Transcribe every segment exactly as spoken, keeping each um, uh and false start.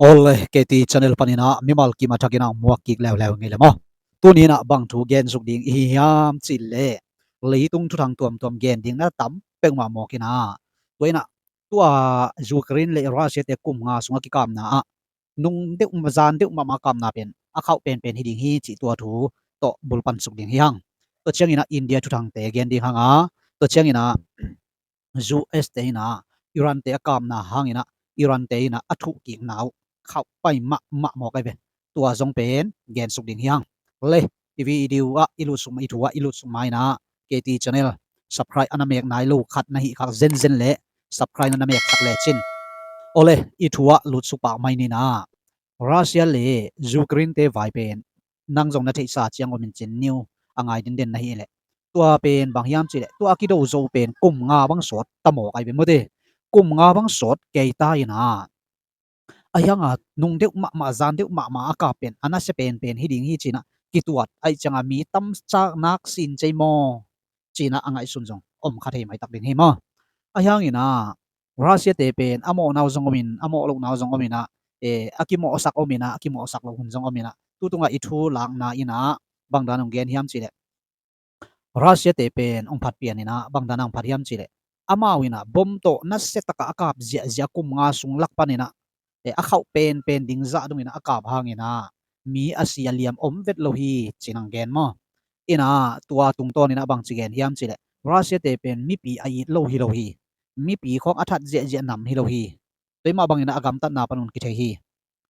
Awle, K T channel panin ah mimal kim a thakin ah muak kik leuleu ngei le maw. Tuni in ah bang thu gen suk ding i hi hiam cih leh, leitung thuthang tuamtuam gen ding na tam peuhmah mawk in ah, tua in ah tua Ukraine le Russia te kum nga sungah kikapna ah nung deuh zan deuh mahmah a kapna pen a khauh penpen hi ding hi cih tua thu tawh bulpan suk ding hi hang. Tua ciangin ah India thuthangte gen ding hang a, tua ciangin ah U S te in ah Iran te a kapna hangin ah Iran te in ah a thuhkikna uh khauh pai mahmah mawk ai ve. Tua zong pen gen suk ding hi hang. Le, i video ah i lut suk ma, i thu ah i lut suk ma in ah K T channel subscribe a na mek nai lo khat na hih khak zenzen le subscribe na na mek khak le cin. Awle, i thu ah lut suk pak mai ni in ah, Russia le Ukraine te vai pen nang zong na theihsa ciang om in cin, news a ngai denden na hih leh, tua pen bang hiam cih leh, tua a kido zo pen kum nga bang sawt ta mawk ai ve maw te. Kum nga bang sawt kei ta in ah, a hiang a nung deuh mahmah zan deuh mahmah a kap pen a nasia penpen hi ding hi ci in ah kituat ahih ciang a mi tam cak nak sin cei maw ci in ah a ngaihsun zong om kha thei maitak ding hi maw. A hiang in ah Russia te pen a mawhna uh zong om in, a mawh lohna uh zong om in ah, eh, a kimawhsak om in ah, a kimawhsak loh hun zong om in ah, tu tungah i thu lakna in ah bang dan hong gen hiam cih leh, Russia te pen hong phat pian in ah bang dan hong phat hiam cih leh, amau in ah bom tawh nasia tak a a kap ziahziah kum nga sung lak pan in ah, eh, a khauh penpen ding zah dong in ah a kap hang in ah mi a si a liam om vet lo hi ci in hong gen maw. In ah tua tungtawn in ah bang ci gen hiam cih leh, Russia te pen mipi a it lo hi lo hi. Mipi khawng a that ziahziah nam hi lo hi. Tua mah bang in ah a gamtatna pan un kithei hi.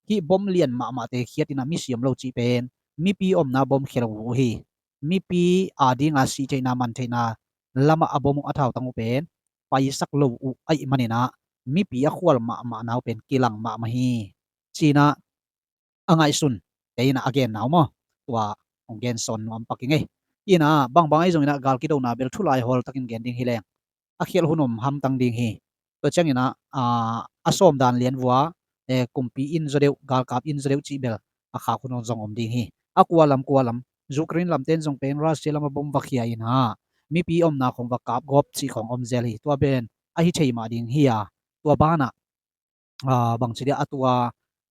Hih bom lian mahmahte khiat in ah mi siam lo cih pen mipi omna bom khia lo uh hi. Mipi a ding a sih theihna man theihna lamah a bom uh a thautang uh pen paisak lo uh ahih man in ah mipi a khual mahmahna uh pen kilang mahmah hi ci in ah a ngaihsun te in ah a genna uh maw. Tua hong gen sawn nuam pak ing ei. In ah bangbang ahi zong in ah gal kidona bel thu lai hawl takin gen ding hi leng, a khialh hun om hamtang ding hi. Tua ciang in ah, ah, a sawm dan lian vua, eh, kumpi inn zaw deuh, galkap inn zaw deuh cih bel a khak hun zong om ding hi. A kua lam kua lam, Ukraine lam ten zong pen Russia lam a bom va khia in ah mipi omna khawng va kap gawp cih khawng om zel hi. Tua pen a hi thei mah ding hi a, tua ban ah, ah, bang ci dia, a tua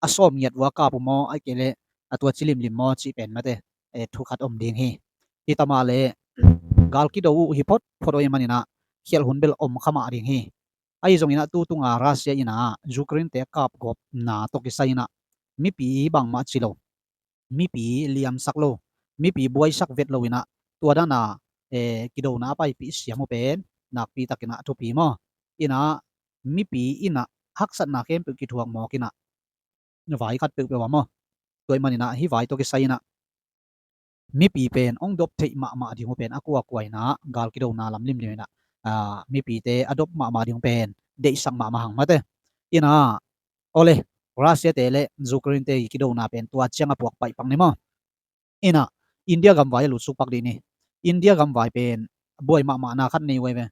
a sawm ngiat vua kap uh maw, ahih kei leh a tua ci limlim maw cih pen mate, eh, thu khat om ding hi. Hi ta mah leh gal kido uh hi photphot uh ahih man in ah khialh hun bel om kha mah ding hi. Ahi zong in ah tu tung a Russia in ah Ukraine te a kap gawpna tawh kisai in ah mipi bangmah ci lo, mipi liamsak lo, mipi buaisak vet lo in ah tua dan a, eh, kidona a paipih siam uh pen nakpi tak in ah thupi maw. In ah mipi in ah haksatna khempeuh kithuak mawk in ah vai khat peuhpeuh a maw. Tua ahih man in ah hih vai tawh kisai in ah mipi pen hong dop theih mahmah ding uh pen a kuakua in ah gal kidona lam limlim in ah, ah, mipite a dop mahmah ding uh pen deihsak mahmah hang mate. In ah, awle, Russia te le Ukraine te kidona pen tua ciang a puak paih pak ni maw. In ah India gamvai a lutsuk pak dih ni. India gamvai pen buai mahmahna khat nei uh ai ve.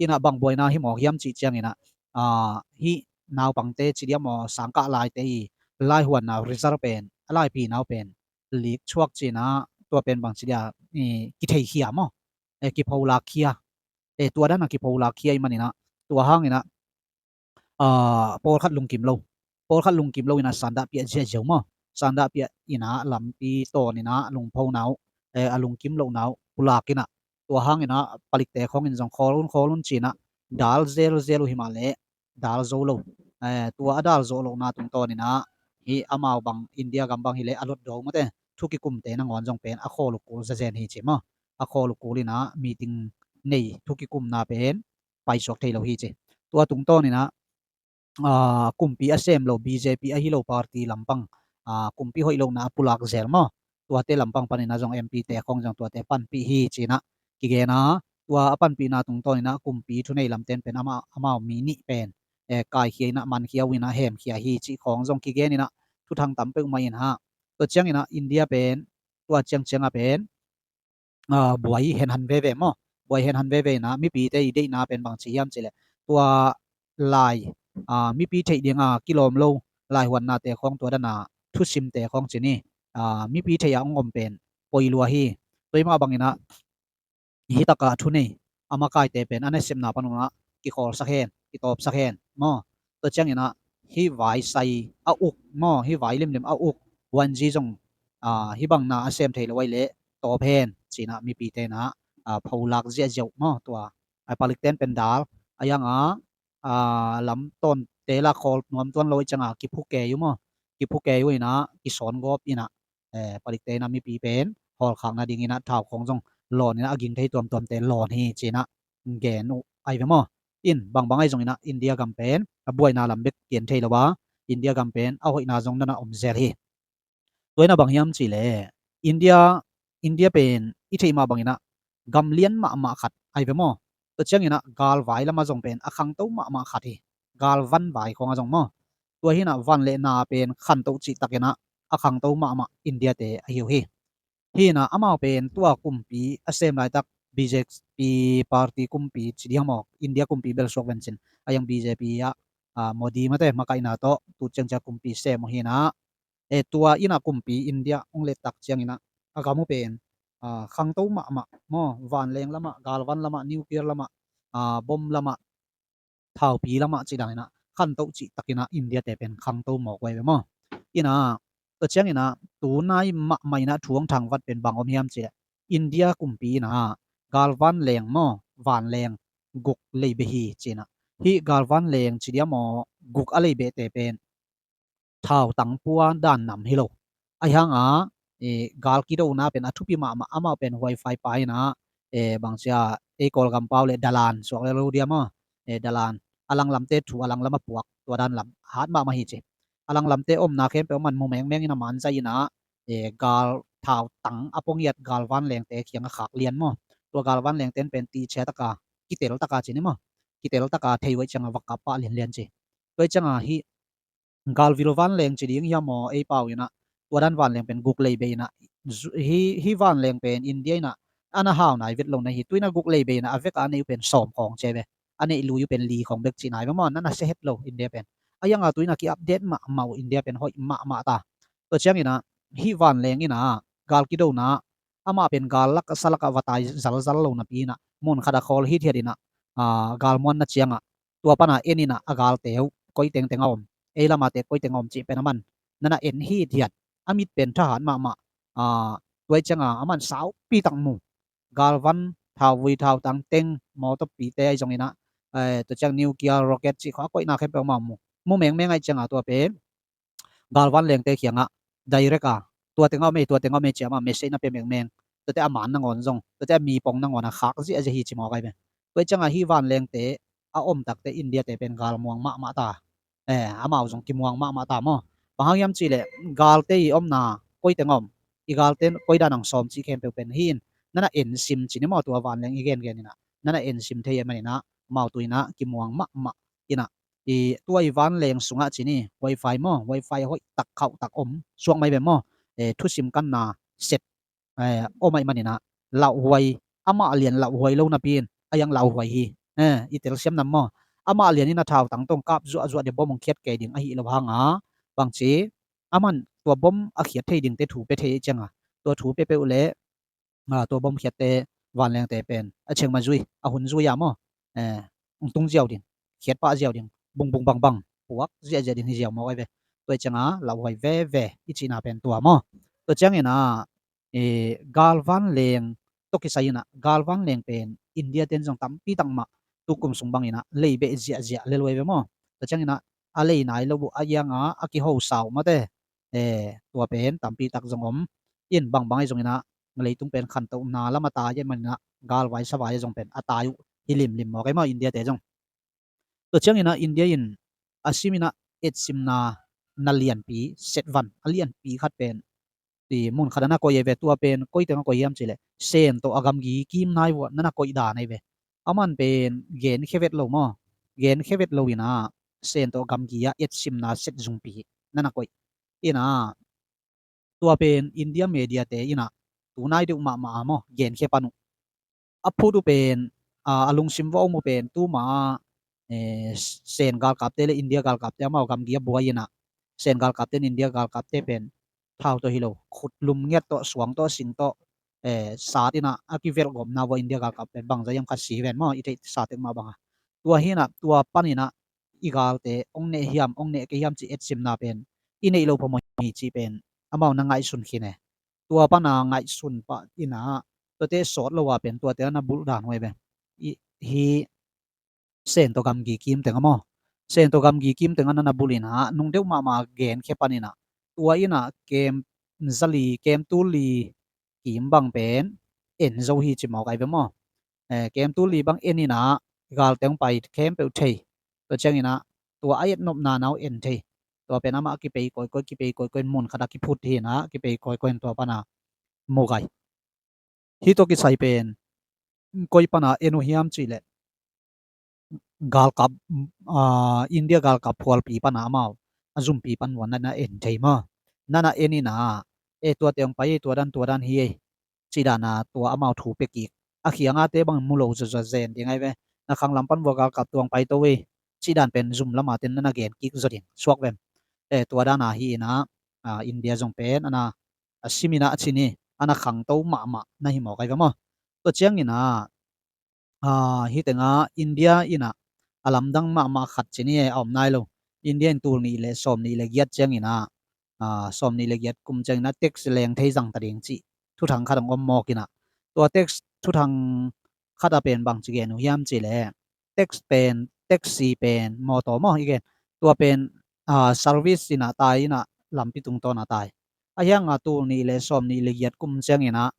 In ah bang buaina hi mawk hiam cih ciang in ah, ah, hih naupangte ci diam aw, sangkah laite i laihuanna result pen, a laipina uh pen leak thuak ci in ah, tua pen bang ci dia, i, kitheikhia maw, eh, kipholakkhia. Eh, tua dan a kipholakkhia ahih man in ah, tua hang in ah, ah, pawlkhat lungkim lo, pawlkhat lungkim lo in ah sandahpiah ziahziah uh maw. Sandahpiah in ah lampi tawn in ah lungphona uh, eh, a lungkim lohna uh pulak in ah, tua hang in ah palikte khawng in zong khawl un khawl un ci in ah dal zelzel uh hi mah leh dal zo lo. Eh, tua a dal zawh lohna tungtawn in ah hih amau bang India gam bang hi leh a lot do mate, thukikumte nangawn zong pen a khawl uh kul zazen hi ci maw. A khawl uh kul in ah meeting nei thukikumna pen paisuak thei lo hi ci. Tua tungtawn in ah, ah, kumpi a sem lo, B J P ahi lo party lampang, ah, kumpi hoih lohna a pulak zel maw, tuate lampang pan in ah zong M P te khawng zong tuate panpih hi ci in ah kigen a, tua a panpihna tungtawn in ah kumpi thunei lamten pen ama, amau mi nih pen, eh, kaikhia in ah, mankhia uh in ah hemkhia hi cih khawng zong kigen in ah thuthang tam peuhmah in ah, tua ciang in ah India pen tua ciangciang a pen, ah, buai henhan veve maw. Buai henhan veve in ah mipite i deihna pen bang ci hiam cih leh, tua lai, ah, mipi theih ding a kilawm lo laihuannate khawng, tua dan a thusimte khawng ci ni, ah, mipi theih a hong om pen poi lua hi. Tua mah bang in ah hih tak a thunei a makaite pen a nasepna pan un ah kikhawlsak hen, kitawpsak hen maw. Tua ciang in ah hih vai sai a uk maw, hih vai limlim a uk, huanzi zong, ah, hih bang na a sem thei lo ai leh tawp hen, ci-in ah mipite in ah, ah, pholak ziahziah uh maw, tua, ah, palikten pen dal, a yang a, ah, lam tawnte la khawl nuam tuan lo i ciang a kiphu kei uh maw, kiphu kei uh in ah, kisawn gawp in ah, eh, palikte in ah mipi pen hawlkhak nading in ah thau khawng zong lawn in ah a ging thei tuamtuamte lawn hi ci-in ah gen uh ai ve maw. In bangbang ai zong in ah India gam pen a buaina lam bek gen thei lo a, India gam pen a hoihna zong na na om zel hi. Tua in ah bang hiam cih leh India, India pen i theih mah bang in ah gam lian mahmah khat ai ve maw. Tua ciang in ah galvai lam ah zong pen a khangto mahmah khat hi. Galvan vai khawng ah zong maw. Tua hi in ah van le na pen khantoh cih tak in ah a khangto mahmah India te ahi uh hi. Hi in ah amau pen tua kumpi a sem laitak B J P party kumpi ci ding maw, India kumpi bel suak ven cin, a yang B J P ah, ah, Modi mate makaihna tawh tu ciangciang kumpi sem uh hi in ah, eh, tua in ah kumpi India hong let tak ciang in ah a gam uh pen, ah, khangto mahmah maw, vanleng lam ah, galvan lam ah, nuclear lam ah, ah, bom lam ah, thaupi lam ah cih dan in ah khantoh cih tak in ah India te pen khangto mawk uh ai ve maw. In ah tua ciang in ah tunai mahmah in ah thu hong thangvat pen bang om hiam cih leh India kumpi in ah galvan leng maw, vanleng guk lei beh hi ci-in ah, hih galvan leng ci ding maw, guk a lei behte pen thautang pua dan nam hi lo. Ahi hang a, eh, gal kidona pen a thupi mahmah, amau pen wifi pa in ah, eh, bangci a, ei Kawlgam pau leh dalan suak le lo ding maw, eh, dalan, a langlamte thu a langlam a puak, tua dan lam hat mahmah hi ci. A langlamte omna khempeuh a man mu mengmeng in ah man zai in ah, eh, gal thautang a pua ngiat galvan lengte kiang a khak lian maw. Tua galvan lengte in pen tichia taka, kitel taka ci ni maw, kitel taka thei uh ai ciang a va kap pah lianlian ci. Tua ai ciang a hih galvil vanleng ci ding hiam maw, ei pau in ah tua dan vanleng pen guk lei beh in ah, zu-, hih, hih vanleng pen India in ah a na hau nai vet lo na hi. Tu in ah guk lei beh in ah a vek a neih uh pen sawm khawng ci ai ve. A neih lui uh pen li khawng bek cih nai ve maw, na na sia het lo India pen. A yang a tu in ah ki-update mahmah uh, India pen hoih mahmah ta. Tua ciang in ah hih vanleng in ah gal kidona, amah pen gal lak a sa lak ah va tai zalzal lo napi in ah mun khat a khawl hithiat in ah, ah, galmuanna ciang ah tua pan a en in ah a galte uh koi tengteng a om, ei lam a te koi teng a om cih pen a man na na en hithiat. A mit pen thahat mahmah. Ah, tua ai ciang a a man saupi tak mu. Galvan, thauvui, thautang teng, mawtawpite ai zong in ah, eh, tua ciang nuclear rocket cih khawng a koihna khempeuh amau mu. Mu mengmeng ai ciang a tua pen galvan lengte kiang ah direct a, tua teng a om ei, tua teng a om ei ci a amah message na pia mengmeng. Tuate a man nangawn zong, tuate a mi pong nangawn a khak ziahziah hi ci mawk ai ve. Tua ai ciang a hih vanlengte a om takte India te pen galmuang mahmah ta. Eh, amau zong kimuang mahmah ta maw. Bang hang hiam cih leh galte i omna koi teng a om, i galte koi dan a hong sawm cih khempeuh pen hih in na na ensim ci ni maw, tua vanleng i gengen in ah na na ensim thei ahih manin ah amau tu in ah kimuang mahmah in ah, i tua i vanleng sungah ci ni, wifi maw, wifi hoih tak khauh tak om suak mai ve maw. Eh, thusim kanna set, eh, om ahih manin ah lauhuai, amah lian lauhuai lo napi in a yang lauhuai hi. Eh, i telsiam nam maw. Amah lian in a thautang tawh kap zuahzuah dia bom hong khiat kei ding ahi lo hang a, bangci, a man tua bom a khiat thei dingte thu pia thei ciang a, tua thu pia peuh leh, ah, tua bom khiatte vanlengte pen a ciangma zui, a hun zui a maw. Eh, hong tung ziau ding, khiat pah ziau ding, bungbung bangbang puak ziahziah ding hi ziau mawk ai ve. Tua ai ciang a lauhuai veve i cihna pen tua maw. Tua ciang in ah, eh, galvan leng tawh kisai in ah galvan leng pen India ten zong tampi tak mah tu kum sung bang in ah lei beh ziahziah lel uh ai ve maw. Tua ciang in ah a lei nai lo uh a yang a a kiho sau mate, eh, tua pen tampi tak zong om. In bangbang ai zong in ah leitung pen khantohna lam a tai ahih manin ah galvai savai a zong pen a tai uh hi limlim mawk ai maw India te zong. Tua ciang in ah India in a sim in ah etsimna na lianpi, set van a lianpi khat pen, i mun khat a na koih ai ve. Tua pen koi teng a koih hiam cih leh Sen tawh a gamgi kim nai uh ah na na koih dan ai ve. A man pen genkhia vet lo maw. Genkhia vet lo in ah Sen tawh gamgi ah etsimna set zungpi na na koih. In ah tua pen India media te in ah tu nai deuh mahmah a maw, genkhia pan uh. A phut uh pen, ah, a lungsim va om uh pen tuma, eh, Sen galkapte le India galkapte amau gamgi a buai in ah Sen galkapte in India galkapte pen thau tawh hi lo, khut lum ngiat tawh, suang tawh, sing tawh, eh, sat in ah a kivelh gawpna uh ah India galkap pen bangzah hiam khat si hi ven maw, i theih sat tek mah bang a. Tua hi in ah tua pan in ah i galte ong neh hiam, ong neh kei hiam cih etsimna pen i neih loh phamawh hi cih pen amau na ngaihsun khin e. Tua pana ngaihsun pah inah tuate sawt lo a pen tuate na bulh dan uh e ve. Hi Sento gamgi kim teng a maw, Sento gamgi kim teng a na na bulh inah nung deuh mahmah genkhia pan inah tua inah kem zali, kem tul li kim bang pen en zo hi ci mawk ai ve maw. Kem tul li bang en inah galte hong pai khempeuh thei. Tua ciang inah tua a et nopna na uh en thei. Tua pen amah kipei kawikawi, kipei kawikawi, mun khat a kiphut hi inah kipei kawikawi in tua pana mawk ai. Hih tawh kisai pen koi pana en uh hiam cih leh galkap, India galkap phualpi pana amau a zumpi pan uh a na na en thei maw. Na na en inah e, tuate hong pai ei, tua dan tua dan hi ei, cih dana tua amau thu pia kik. A khiangate bang mu lo zawzaw zen ding ai ve. Na khanglam pan vua galkap tuang pai to ei, cih dan pen zum lama ten na na gen kik zaw ding suak vem. E, tua dana hi inah India zong pen a na a sim inah a cin hi, a na khangto mahmah na hi mawk ai ve maw. Tua ciang inah hih tengah India inah a lamdang mahmah khat cin hi e, a om nai lo. India in tul nih le sawm nih le giat ciang inah sawm nih le giat kum ciang inah tax leng thei zang ta ding cih thuthang khat hong om mawk inah tua tax thuthang khat a pen bang ci gen uh hiam cih leh tax pen, taxi pen mawtaw maw i gen, tua pen service inah tai inah lampi tungtawn a tai. A hiangah tul nih le sawm nih le giat kum ciang inah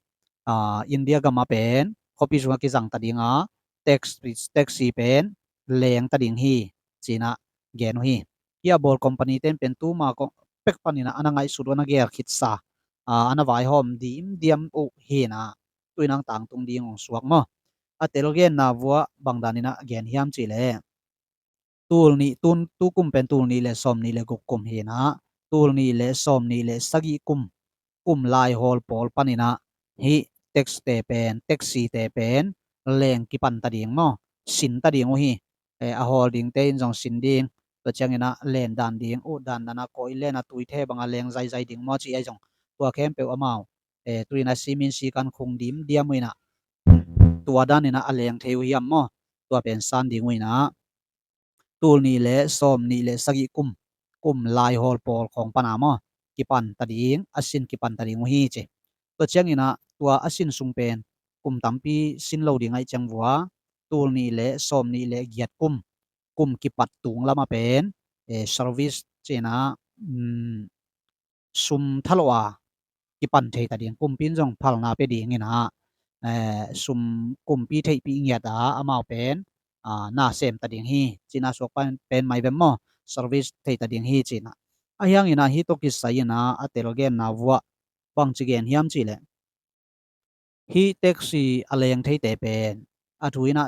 India gam a pen khuapi sungah kizang ta dinga tax, taxi pen leng ta ding hi ci inah gen uh hi. Hih a bawl company ten pen tuma pek pan inah a na ngaihsut uh a na gel khitsa, a na vaihawm dimdiam uh hi inah tu inah tangtung ding hong suak maw. A tel genna vua bang dan inah gen hiam cih leh tul nih, tu kum pen tul nih le sawm nih le guk kum hi inah tul nih le sawm nih le sagih kum, kum laihawl pawl pan inah hih tax te pen, taxi te pen leng kipan ta ding maw, sin ta ding uh hi. A hawl dingte in zong sin ding, tua ciang inah len dan ding, ut dan dan a kawh i len a tuithe bang a leng zaizai ding maw cih ai zong tua khempeuh amau tu inah simin sikan khung dimdiam uh inah tua dan inah a leng thei uh hiam maw. Tua pen san ding uh inah tul nih le sawm nih le sagih kum, kum laihawl pawl khawng pana maw kipan ta ding, a sin kipan ta ding uh hi ci. Tua ciang inah tua a sin sung pen kum tampi sin lo ding aih ciang vua tul nih le sawm nih le giat kum, kum kipat tung lama pen service ci inah sum thalawh a kipan thei ta ding, kumpi in zong phalna pia ding inah sum kumpi theihpih ngiat a amau pen na sem ta ding hi ci inah suak pen mai vem maw, service thei ta ding hi ci inah. A hiang inah hih tawh kisai inah a tel genna vua bang ci gen hiam cih leh hih taxi a leng theite pen a thu inah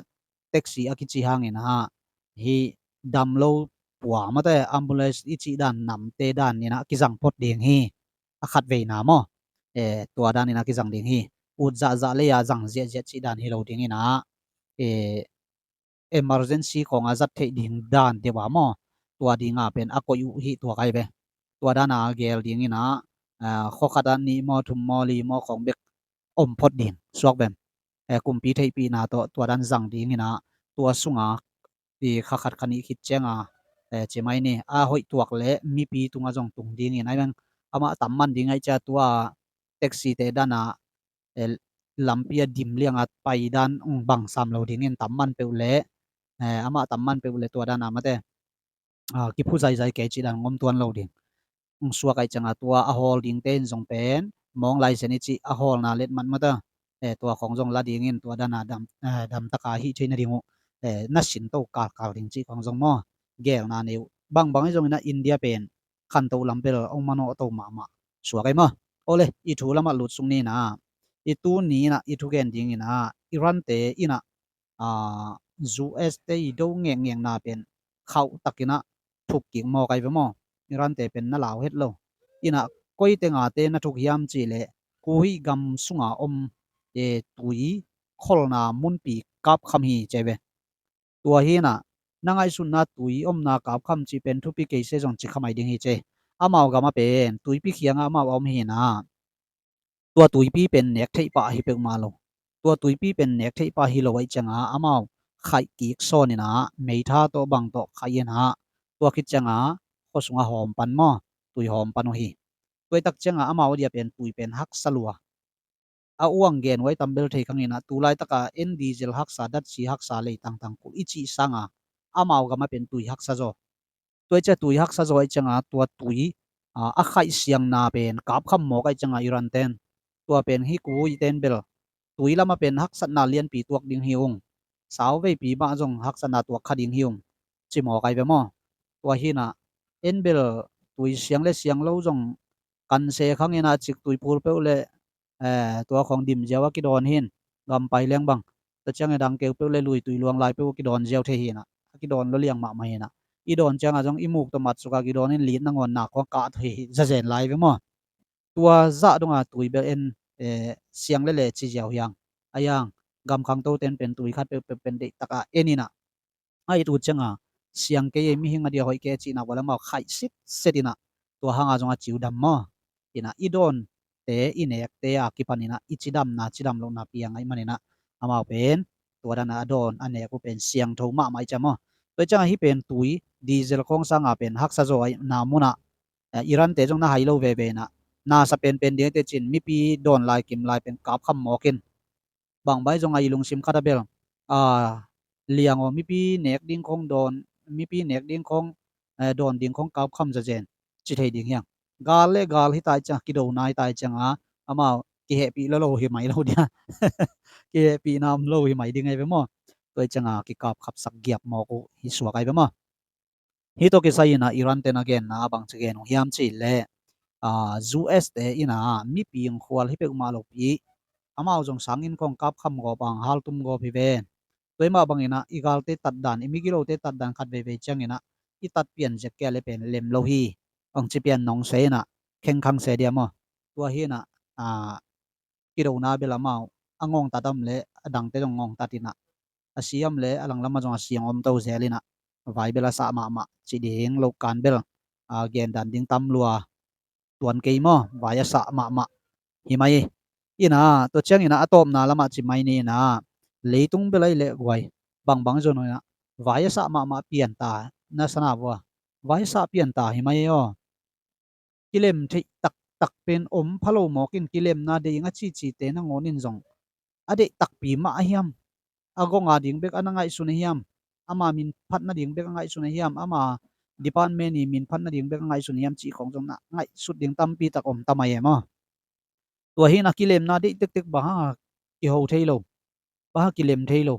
taxi a kici hang inah hih damlo pua mate ambulance i cih dan namte dan inah kizang phot ding hi. A khat veina maw, tua dan inah kizang ding hi. Ut zahzah lei a zang ziahziah cih dan hi lo ding inah emergency khawng a zat theih ding dan deuh a maw, tua dinga pen a koih uh hi tuak ai ve. Tua dana gel ding inah khua khat a nih maw, thum maw, li maw khawng bek om phot ding suak vem. Kumpi theihpihna tawh tua dan zang ding inah tua sunga i kha khat kha nih khit cianga ci mai ni, a hoih tuak le mipi tunga zong tung ding in ai veng. Amah tam man ding ai cia tua taxi te dana lampi a dim lianga pai dan bang sam lo dingin tam man peuh le amah tam man peuh le tua dana mate kiphu zaizai kei cih dan ngom tuan lo ding. Suak ai cianga tua a hawl dingte in zong pen mawng lai zen i cih a hawlna let mat mata tua khawng zong la dingin tua dana dam, damtaka hih thei nading uh na sinto kalkal ding cih khawng zong maw, gelna nei uh. Bangbang i zong inah India pen khanto lam bel ong manawhto mahmah suak ai maw. Awle, i thu lamah lut sung ni inah i tu ni inah i thugen ding inah Iran te inah US te i do ngekngekna pen khauh takinah thuk kik mawk ai ve maw? Iran te pen na lau het lo. Inah koi tenga te na thuk hiam cih leh Kuwait gam sunga om tui kholna munpi kapkham hi ci ai ve. Tua hi inah na ngaihsutna tui omna kapkham cih pen thupi kei se zong ci khamai ding hi ci. Amau gam a pen tuipi khiangah amau a om hi inah tua tuipi pen nek theih pah hi peuhmah lo. Tua tuipi pen nek theih pah hi lo aih cianga amau khaih kik sawn inah meitha tawh bang tawh khaih inah Tua khit cianga khuasungah hawm pan maw, tui hawm pan uh hi. Tuaitak cianga amau a dia pen tui pen haksa lua. A uang gen uai tambel thei khangin ah, tu laitaka en diesel haksa, datsi haksa, lei tangtang kul i cih sanga amau gama pen tui haksa zaw. Tua i cia tui haksa zaw i cianga tua tui a khaih siangna pen kapkham mawk ai cianga Iran ten, tua pen hi kuiten bel tui lama pen haksatna lianpi tuak ding hi ung. Sauveipi mah zong haksatna tuak kha ding hi ung, ci mawk ai ve maw. Tua hinah en bel tui siang le siang lo zong kan se khangin ah cik tui pul peuh le tua khong dim ziau a kidawn hin, gam pai leng bang. Tua ciangin dang keu peuh le lui tui luang lai peuh a kidawn ziau thei hinah, a kidawn lo liang mahmah hinah. I dawn ciangah zong i muk tawh matsuka kidawn hin lit nangawn nak khong kah thei zazen lai ve maw. Tua zah donga tui bel en siang le le ci ziau hiang. A yang gam khangto ten pen tui khat peuhpeuh pen deihtakah en inah, a it ut cianga siang kei ei, mihing a dia hoih kei a cihna ua le amau khaih sitset inah, tua hanga zong a ciu dam maw. Inah i dawnte i nekte a kipan inah i cidamna cidam lohna piang aih maninah amau pen tua dana a dawn a nek uh pen siangtho mahmah i cia maw. Tua i cianga hi pen tui diesel khong sanga pen haksa zaw aihna munah Iran te zong na hai lo veve inah, nasa penpen ding tecin mipi dawn lai kim lai pen kapkham mawkin, bangbai zong a i lungsim khat a bel liang aw, mipi nek ding khong dawn, mipi nek ding khong dawn ding khong kapkham zazen ci thei ding hiang. Gal le gal hi tai ciang, kidona hi tai cianga amau kihehpih lo lo hi mai lo dia. Kihehpihna om lo hi mai ding ai ve maw. Tua i cianga kikapkhapsak giap mawk uh hi suak ai ve maw. Hi tawh kisai inah Iran ten a genna a bangci gen uh hiam cih leh, U S te inah mipi ung khual hi peuhmah lopi, amau zong sangin khong kapkham gawp ang haltum gawp hi ven. Tua i mah banginah i galte tatdan, i migilote tatdan khat veivei cianginah i tat pian zek kia le pen lem lo hi. Ong ci pian nong se inah khengkhang se dia maw. Tua hinah kidona bel amau a ngawngtat a om le a dangte zong ngawngtat inah, a si a om le a langlama zong a si ang om to zel inah, vai bel a sah mahmah ci ding lo kan bel a gendan ding tam lua tuan kei maw, vai a sah mahmah hi mai. Inah tua cianginah a tawpna lamah ci mai ni inah, leitung bel aih leh guai bangbang zon inah vai a sah mahmah pianta na sana vua, vai a sah pianta hi mai aw. Kilem theih taktak pen om pha lo mawkin kilemna deih ing a cicite nangawnin zong a deih takpi mah a hiam, a gonga ding bek a na ngaihsun a hiam, ama min phatna ding bek a ngaihsun a hiam, ama department i min phatna ding bek a ngaihsun a hiam cih khong zong na ngaihsut ding tampi tak om ta mai e maw. Tua hinah kilemna deih tektek bang hanga kiho thei lo, bang hanga kilem thei lo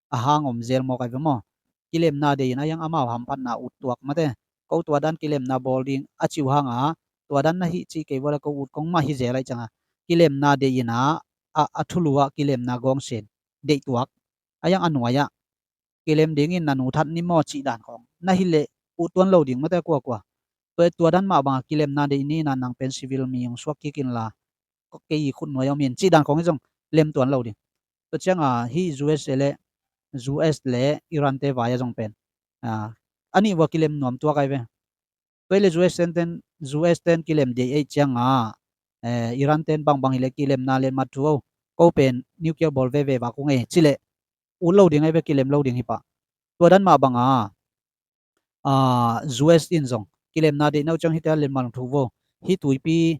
a hang om zel mawk ai ve maw. Kilemna deih in a hiang amau hamphatna ut tuak mate. Ko tua dan kilemna bawl ding a ci uh hanga tua dan na hih cih kei vua le ko ut kong mah hi zel aih cianga kilemna deih inah a thulu ah kilemna gawngsin deih tuak. A hiang a nuai ah kilem dingin na nu that ni maw cih dan khong na hi leh ut tuan lo ding mate kuakua. Tua dan mah banga kilemna deih ni inah nang pen civil mi ung suak kik inla kei i khut nuai a om in cih dan khong hi zong lem tuan lo ding. Tua cianga hi U S le U S le Iran te vai a zong pen a nih vua kilem nuam tuak ai ve. Tua i le U S ten, U S ten kilem deih aih cianga Iran ten bangbang hi le kilemna le mat thu o, ko pen nuclear bawl veve vak ung ei ci leh ut lo ding ai ve, kilem lo ding hi pah. Tua dan mah banga U S in zong kilemna deih no ciang hite a len mang thu vo, hi tuipi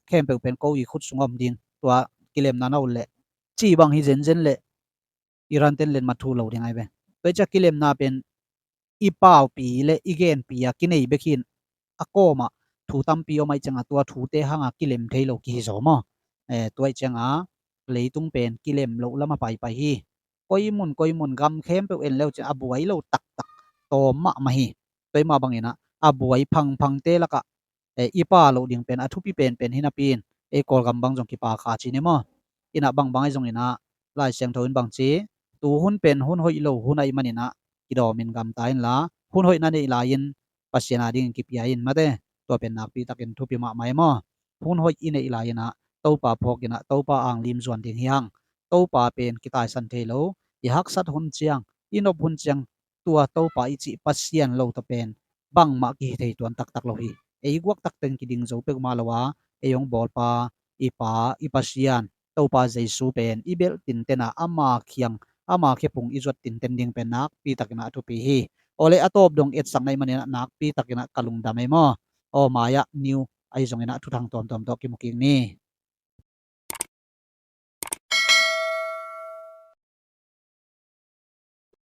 khempeuh pen ko i khut sung om ding, tua kilemna na ut leh ci bang hi zenzen leh Iran ten len mat thu lo ding ai ve. Tua i ciah kilemna pen i paupi le i genpi a kinei bek hin a kawmah thu tampi om aih cianga tua thute hanga kilem thei lo kihi zaw maw. Tua i cianga leitung pen kilem loh lama paipai hi. Koi mun koi mun gam khempeuh en leu ciang a buai lo taktak tawm mahmah hi. Tua i mah banginah a buai phangphangte lakah i pa loh ding pen a thupi penpen hinapi in ei Kawlgam bang zong kipa kha ci ni maw. Inah bangbang aih zonginah Lai Siangtho in bangci, tu hun pen hun hoih lo hun aih maninah kidawmin gamta inla hun hoih na neih lai-in Pasian a dingin kipia in mate. Tua pen nakpi takin thupi mahmah e maw. Hun hoih i neih lai-inah Topa phawk inah Topa anglim zuan ding hi hang. Topa pen kitaisan thei lo, i haksat hun ciang, i nop hun ciang tua Topa i cih Pasian lo tawh pen bangmah kihi thei tuan taktak lo hi. Ei guak takten kiding zo peuhmah lo a, ei hong bawlpa i Pa, i Pasian Topa Jesu pen i belh tinten a ama khiang, ama khepung i zuat tinten ding pen nakpi takin a thupi hi. Aw le, a tawp dong etsak na hih manin ah nakpi takin ah ka lungdam ei maw. Aw, mai-ah new ahi zongin ah thuthang tuamtuam tawh kimu kik ni.